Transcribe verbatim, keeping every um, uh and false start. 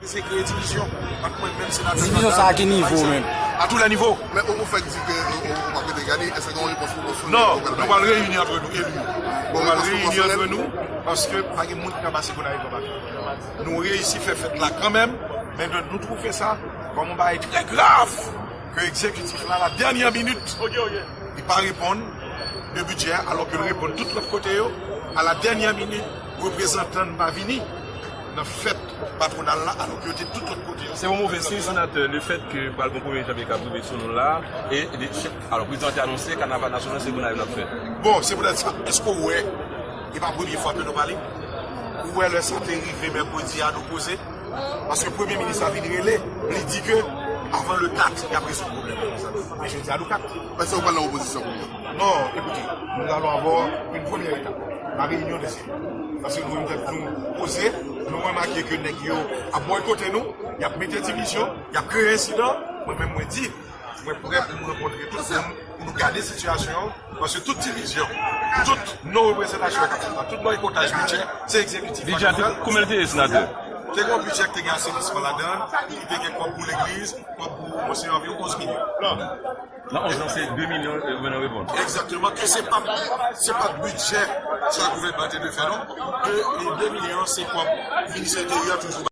Se kreye divizyon ant mwen menm senatè. Divizyon sa a ki nivo menm? A tou lè nivo. Men ou, ou fèk di ke ou, ou, ou pa prete gade, èske gen yon repons pou Boston? Non, nou pral reyini antre nou, eli yo. Nou pral reyini antre nou, paske pa gen moun ki ka pase Gonayiv anba pye. Nou reyisi fè fèt la kanmenm, men nou twouve sa kòm yon bagay trè grav ke egzekitif la, la dènyè minit, li pa reponn de bidjè, alò ke l reponn tout lòt kote yo. A la dènyè minit, reprezantan n pa vini nan fèt patwonal la, alò ke yo te tout lòt kote yo. Se yon move siy, senatè, lefèt ke pral gen premye janvye k ap rive sou nou la, e, e, alò, prezidan an te anonse kanaval nasyonal se Gonayiv l ap fèt. Bon, se poutèt sa, èske w wè, e pa premye fwa ke nou pale? Ou wè lè sa te rive mèkredi a, nou poze? Paske premye minis la vin rele, li di ke avan le kat, y ap rezoud pwoblèm nan zòn. A jodi a, nou kat. Èske w pral nan opozisyon kounye a? Non, écoutez, nous allons avoir une première étape, la réunion des élus. Paske nou menm tèt nou poze, nou remake ke nèg yo ap bòykote nou, y ap mete divizyon, y ap kreye ensidan. Mwen menm, mwen di, mwen prè pou m rankontre tout moun, pou nou gade sitiyasyon an, paske tout divizyon, tout non reprezantasyon k ap fèt la, tout bòykotaj bidjè, se egzekitif la ki fè l. Bidjè a te, kòman l te ye, senatè? Te gen yon bidjè ki te gen asenisman ladan l, ki te gen kòb pou legliz, kòb pou monsenyè, anviwon onz milyon. Nan onz lan, se de milyon, e, mwen nan reponn. Egzakteman, ke se pa, se pa bidjè sa gouvènman te dwe fè, non. De, de milyon, se kòb minis enteryè toujou.